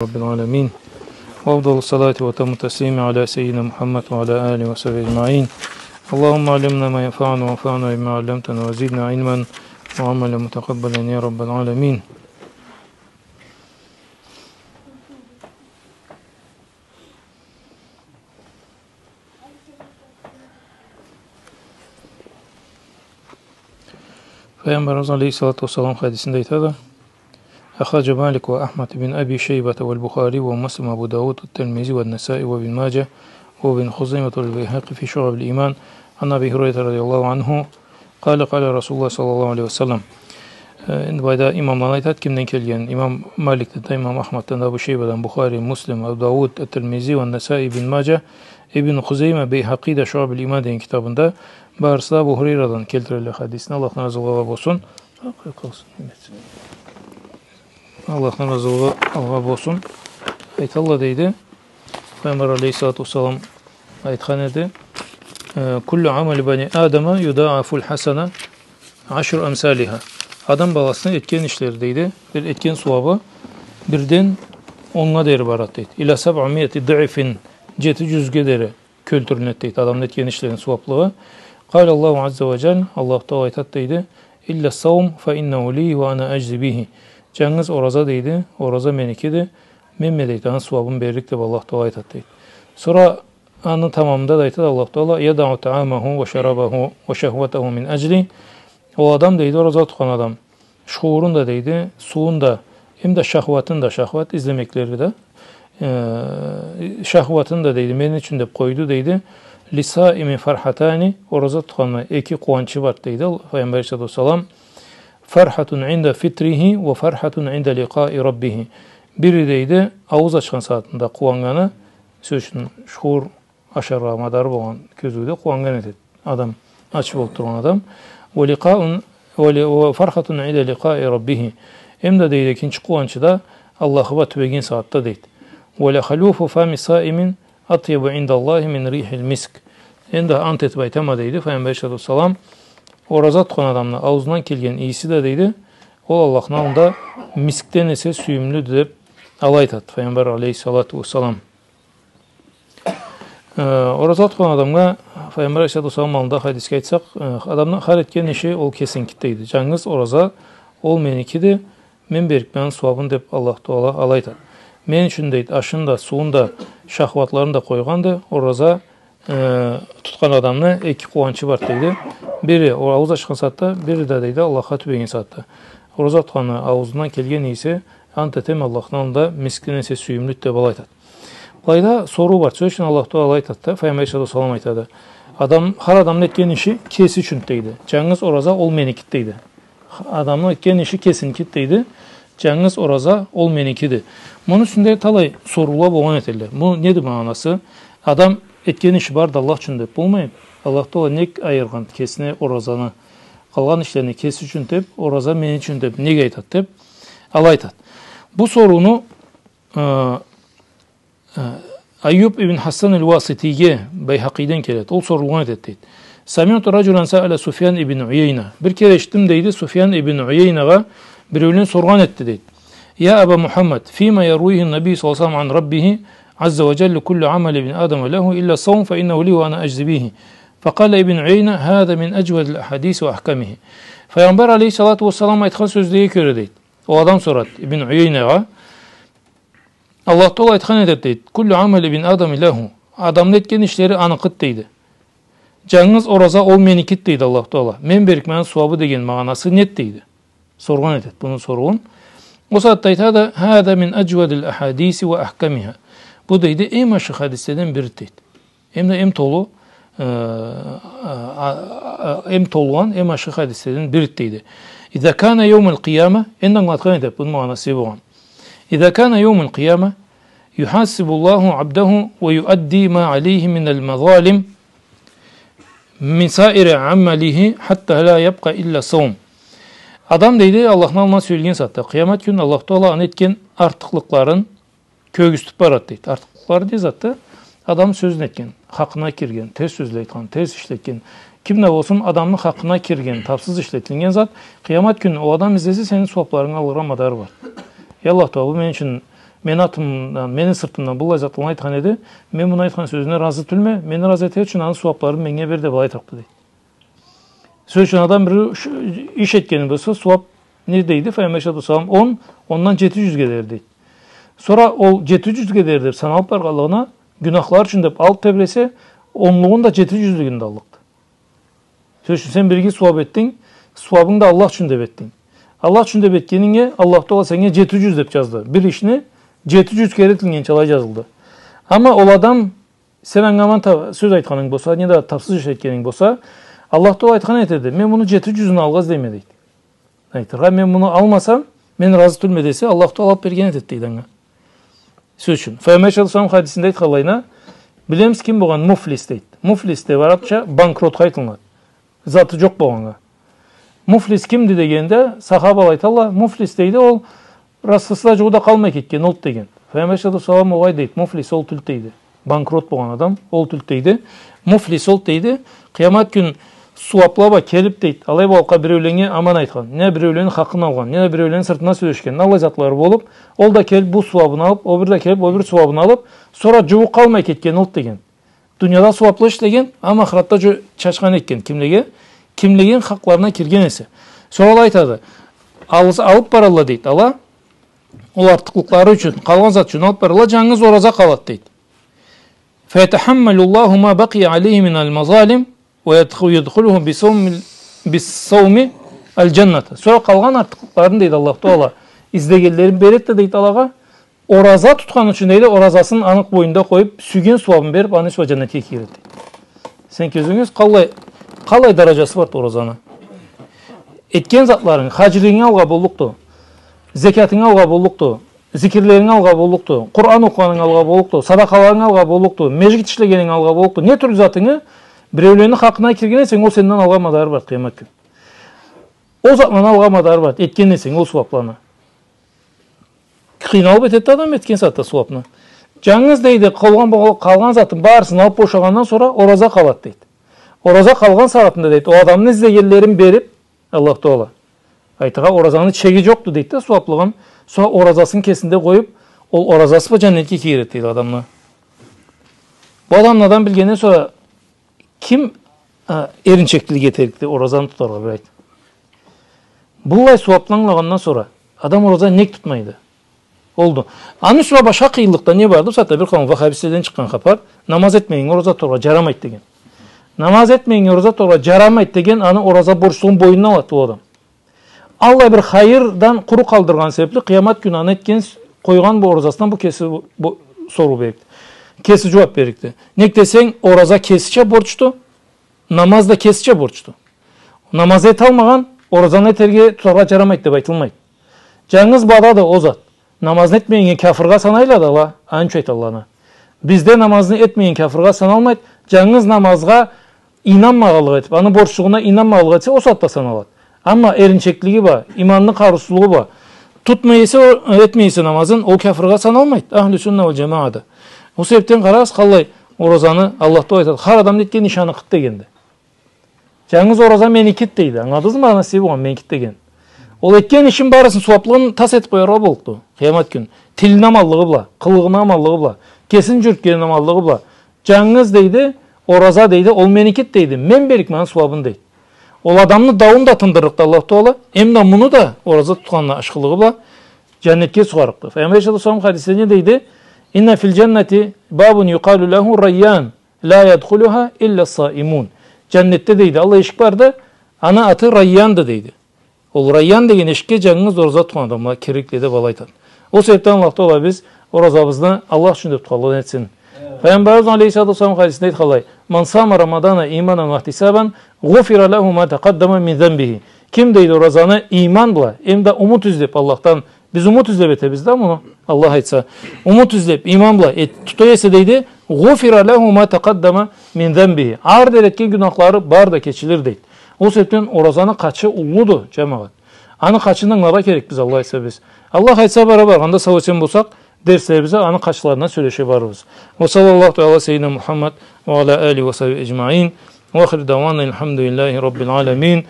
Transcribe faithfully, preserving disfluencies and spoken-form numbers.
رب العالمين. وأفضل الصلاة وأتم التسليم على سيدنا محمد وعلى آله وصحبه أجمعين. اللهم علمنا ما ينفعنا وانفعنا بما علمتنا وزدنا علما وعملا متقبلا يا رب العالمين. Файгъамбарыбыз алейхиссалату уассалам хадисинде айтады: أخرج مالك وأحمد بن أبي شيبة والبخاري ومسلم وأبو داود والترمذي والنسائي وابن ماجه وابن خزيمة والبيهقي في شعب الإيمان عن أبي هريرة رضي الله عنه قال: قال رسول الله صلى الله عليه وسلم. Э, энди былайда имамланы айтады, кимден келген? Имам Маликден да, имам Ахмаддан да, Абу Шейбадан, Бухари, Муслим, Абу Дауд, Ат-Тирмизи, ва Насаи, Ибн Мажа, Ибн Хузейма, Бейхакъи да Шуаб-уль-Иман деген китабында, барысы да Абу Хурейрадан келтирелле хадисни, Аллахдан разылыгъы алгъа болсун. Аллахдан разылыгъы алгъа болсун. Айталла, дейди, Пайгъамбар алейхиссалату уассалам айтхан эди: э, كل عمل بني آدم يضاعف له الحسنة عشر أمثالها. Адам баласыны этген ишлери, дейди, бир этген сууабы бирден оннга дери барады, дейди. إلى سبعمائة ضعف, джети джюзге дери кёлтюрюледи, дейди, адамны этген ишлерини сууаблыгъы. قال الله عز وجل, Аллаху Тагъала айтады, дейди: إلا الصوم فإنه لي وأنا أجزي به. Джангыз ораза, дейди, ораза меникиди, менме, дейди, аны сууабын берлик, деб Аллаху Тагъала айтады, дейди. Сора аны тамамында да айтады Аллаху Тагъала: يدع طعامه وشرابه وشهوته من أجلي. Ол адам, дейди, ораза тутхан адам, шуурун да, дейди, сууун да, эм да шахватын да, шахват излемеклери да, э, шахватын да, дейди, мени ючюн деб къойду, дейди. للصائم فرحتان, ораза тутханны эки къууанчы бар, дейди Пайгъамбар алейхиссалату уассалам. فرحة عند فطره وفرحة عند لقاء ربه. Бири, дейди, аууз ачхан сагъатында къууаннганы, сёз ючюн, шуур ашаргъа мадары болгъан кёзюуде къууаннган этеди адам, ач болуб тургъан адам. ولقاء, ول-, وفرحة عند لقاء ربه. Эм да, дейди, экинчи къууанчы да Аллахы бла тюбеген сагъатда, дейди. ولخلوف فم الصائم أطيب عند الله من ريح المسك. Энди ант этиб айтама, дейди Пайгъамбар алейхиссалату уассалам, ораза тутхан адамны ауузундан келген ийиси да, дейди, ол Аллахны аллында мискден эсе сюйюмлюдю, деб алай айтады Пайгъамбар алейхиссалату уассалам. Э, ораза тутхан адамгъа Пайгъамбар алейхиссалату уассалам аллында хадисге айтсакъ, э, адамны хар этген иши ол кесиникиди, дейди. Джангыз ораза ол меникиди, мен берликме аны сууабын, деб Аллаху Тагъала алай айтады. Мен ючюн, дейди, ашын да, сууун да, шахватларын да къойгъанды, ораза, э, тутхан адамны эки къууанчы бар, дейди. Бири ол аууз ачхан сагъатда, бири да, дейди, Аллахха тюбеген сагъатда. Ораза тутханны ауузундан келген ийиси, ант этеме, Аллахны аллында мискден эсе сюйюмлюдю, деб алай айтады. Былайда соруу бар. Сёз ючюн, Аллаху Тагъала айтады да, Пайгъамбар алейхиссалату уассалам айтады: адам, хар адамны этген иши кеси ючюн, дейди. Джангыз ораза ол меникиди, дейди. Адамны этген иши кесиникиди, дейди. Джангыз ораза ол меникиди. Муну юсюнде талай соруула болгъан этелле. Бу неди магъанасы? Адам этген иши барды Аллах ючюн деб болмайын. Аллаху Тагъала нек айыргъан кесине оразаны? Къалгъан ишлени кеси ючюн деб, ораза мен ючюн деб нек айтады деб, алай айтады. Бу сорууну, э, Э, Айюб ибн Хассан аль-Васитийге Байхакъиден келеди. Ол сорулгъан этеди, дейди. سمعت رجلا سأل سفيان بن عيينة. Бир кере эшитдим, дейди, Суфьян ибн Уяйнагъа биреулен соргъан этди, дейди. يا أبا محمد، فيما يرويه النبي صلى الله عليه وسلم عن ربه عز وجل كل عمل ابن آدم له إلا الصوم فإنه لي وأنا أجزي به. فقال ابن عيينة: هذا من أجود الأحاديث وأحكمها. Файгъамбар алейхиссалату уассалам айтхан сёзлеге кёре, дейди. Ол адам сорады Ибн Уяйнагъа, Аллаху Тагъала айтхан этеди, дейди: كل عمل ابن آدم له. Адамны этген ишлери аныкъыды, дейди. Джангыз ораза ол меникиди, дейди Аллаху Тагъала. Мен берликме аны сууабы деген магъанасы неди, дейди. Соргъан этеди муну соруулун. Ол сагъатда айтады: هذا من أجود الأحاديث وأحكمها. Бу, дейди, эм ашхы хадиследен бириди, дейди. Эм да эм толу, э, а, а, а, эм толгъан, эм ашхы хадиследен бириди, дейди. إذا كان يوم القيامة, энди ангылатхан этеди муну магъанасы не болгъанын. إذا كان يوم القيامة يحاسب الله عبده ويؤدي ما عليه من المظالم من سائر عمله حتى لا يبقى إلا الصوم. Адам, дейди, Аллахны аллына сюелген сагъатда, къыямат кюн Аллаху Тагъала аны этген артыкълыкъларын кёргюзтюб барады, дейди. Артыкълыкълары не затды? Адам сёзюн этген, хакъына кирген, терс сёзле айтхан, терс ишлетген. Ким да болсун, адамны хакъына кирген, табсыз ишлетилген зат, къыямат кюн ол адам излесе, сени сууабларынгы алыргъа мадары бар. Я Аллах Тагъала, бу мен ючюн Мени атымдан, мени сыртымдан быллай затланы айтхан эди. Мен муну айтхан сёзюне разы тюлме, мени разы этер ючюн аны сууабларын меннге бер деб алай айтырыкъды, дейди. Сёз ючюн, адам бир ш-, иш этгени болса, сууаб не дейди? Файгъамбар алейхиссалату уассалам, он, ондан джети джюзге дери, дейди. Сора ол джети джюзге дери деб саналыб баргъанлыгъына, гюнахлары ючюн деб алыб тебресе, онлугъун да, джети джюзлюгюн да аллыкъды. Сёз ючюн, сен бирге сууаб этдинг, сууабынгы да Аллах ючюн деб этдинг. Аллах ючюн деб этгенинге Аллах Тагъала сеннге джети джюз деб джазды. Бир ишни джети джюз кере этилгенча алай джазылды. Амма ол адам, сен анга аман та-, сёз айтханынг болса, неда табсыз иш этгенинг болса, Аллах Тагъала айтхан этеди: «Мен муну джети джюзюн алгъа излейме», — дейди. Айтыргъа: «Мен муну алмасам, мен разы тюлме», — десе, Аллах Тагъала алыб берген этеди, дейди, анга. Сёз ючюн. Файгъамбар алейхиссалату уассалам хадисинде айтханлайына, билемиз ким болгъан? Муфлис, дейди. Муфлис деб арабча банкротха айтылынады. Заты джокъ болгъаннга. Муфлис кимди дегенде, сахабала айталла, муфлис, дейди, ол расхысда джугъу да къалмай кетген олду деген. Файгъамбар алейхиссалату уассалам огъай, дейди, муфлис ол тюлдю, дейди. Банкрот болгъан адам ол тюлдю, дейди. Муфлис ол тюлдю, дейди. Къыямат кюн сууабла бла келиб, дейди, алай бла алкъа биреуленнге аман айтхан, не биреулени хакъын алгъан, не да биреулени сыртына сёлешген, аллай затлары болуб, ол да келиб бу сууабын алыб, ол бир да келиб ол бир сууабын алыб, сора джугъу къалмай кетген олду деген. Дунияда сууабла ишлеген, амма ахыратда джо-, чачхан этген. Кимлеге? Кимлегени хакъларына кирген эсе. Сора ол айтады, алыс-, алыб баралла, дейди, ала, ол артыкълыкълары ючюн, къалгъан зат ючюн алыб баралла, джангыз ораза къалады, дейди. فيتحمل الله ما بقي عليه من المظالم ويدخ-، يدخله بصوم، بالصوم الجنة. Сора къалгъан артыкълыкъларын, дейди, Аллах Тагъала излегенлерин береди да, дейди, алагъа, ораза тутхан ючюн, дейди, оразасын аны бойнунда къоюб, сюйген сууабын бериб, аны ючюн джаннетге кийиреди. Сен кёзюнг кёрсюн, къаллай, къаллай дараджасы барды оразаны. Этген затларынг, хаджилигинг алгъа боллукъду, зекятынг алгъа боллукъду, зикирлеринг алгъа боллукъду, Къуран окъугъанынг алгъа боллукъду, садакъаларынг алгъа боллукъду, межгит ишлегенинг алгъа боллукъду, не тюрлю затынгы биреуленни хакъына кирген эсенг, ол сенден алгъа мадары барды къыямат кюн. Ол затланы алгъа мадары барды, этген эсенг ол сууабланы. Къыйналыб этеди адам этген сагъатда сууабны. Джангыз, дейди, къалгъан, къалгъан затын барысын алыб бошагъандан сора ораза къалады, дейди. Ораза къалгъан сагъатында, дейди, ол адамны излегенлерин бериб, Аллах Тагъала, айтыргъа, оразаны чеги джокъду, дейди да, сууаблыгъын. Сора оразасын кесинде къоюб, ол оразасы бла джаннетге кийиреди, дейди, адамны. Бу адамны адам билгенден сора ким, а, эринчеклик этерикди оразаны тутаргъа, бир айт. Быллай сууабны ангылагъандан сора адам ораза нек тутмайды? Олду. Аны юсюне башха къыйынлыкъда не барды? Бусагъатда бир къауум ваххабистледен чыкъгъан хапар: намаз этмегеннге ораза тутаргъа джарамайды деген. Намаз этмегеннге ораза тутаргъа джарамайды деген аны ораза борчлугъун бойнуна алады ол адам. Аллай бир хайырдан къуру къалдыргъан себебли, къыямат кюн аны этген, къойгъан бу оразасындан бу кеси бу, бу соруу берликди. Кеси джууаб берликди. Нек десенг, ораза кесича борчду, намаз да кесича борчду. Намаз эталмагъан оразаны этерге, тутаргъа джарамайды деб айтылмайды. Джангыз бу адады ол зат. Намазны этмегеннге кяфыргъа санайла да ала, аны ючюн айталла аны. Бизде намазны этмеген кяфыргъа саналмайды, джангыз намазгъа ийнанмагъанлыкъ этиб, аны борчлугъуна ийнанмагъанлыкъ этсе, ол сагъатда саналады. Амма эринчеклиги бла, иманны къарыусузлугъу бла, тутмай эсе, о-, этмей эсе намазын, ол кяфыргъа саналмайды Ахлю Сунна уаль Джамаада. Ол себебден къарагъыз, къаллай оразаны Аллах Тагъала айтады, хар адамны этген иши аныкъыды дегенди. Джангыз ораза меникиди дейди. Ангыладыгъызмы? Аны себеби болгъан меникиди деген. Ол этген ишин барысын, сууаблыгъын тас этиб къояргъа боллукъду къыямат кюн. Тилини аманлыгъы бла, къылыгъыны аманлыгъы бла, кесин джюрютгенини аманлыгъы бла. Джангыз дейди, ораза дейди, ол меникиди дейди. Мен берликме аны сууабын дейди. Ол адамны дауун да тындырлыкъды Аллаху Тагъала, эм да муну да ораза тутханына ашхылыгъы бла джаннетге сугъарыкъды. Файгъамбар алейхиссалату уассалам хадисде не дейди? Инна филь джаннати бабун юкъалу лаху Райян. Ля ядхулюха илля саимун. Джаннетде дейди, аллай эшик барды, аны аты Райянды дейди. Ол Райян деген эшикге джангыз ораза тутхан адамла кирликлиди деб алай айтады. Ол себебден Аллаху Тагъала биз оразабызны Аллах ючюн деб тутханладан этсин. Файгъамбарыбыз алейхиссалату уассалам хадисинде айтханлай, ман сама Рамадана иманан ва ихтисабан, гъуфира лаху ма такъаддама мин занбихи. Ким дейди оразаны иман бла, эм да умут излеб Аллахдан Биз умут излеб этебиз да муну, Аллах айтса. Умут излеб, иман бла эт-, тута эсе дейди, гъуфира лаху ма такъаддама мин занбихи. Ары дери этген гюнахлары бары да кечилир дейди. Ол себебден оразаны къачы уллуду, джамагъат. Аны къачын ангыларгъа керекбиз, Аллах айтса биз. Аллах айтса, бара баргъанда сау-эсен болсакъ, дерслерибизде аны къачларына сёлеше барырбыз. Ва саллаллаху тагъала ала сайидина Мухаммад ва ала алихи ва сахбихи аджмаин. Ва ахиру дауана альхамдулиллахи раббиль алямин.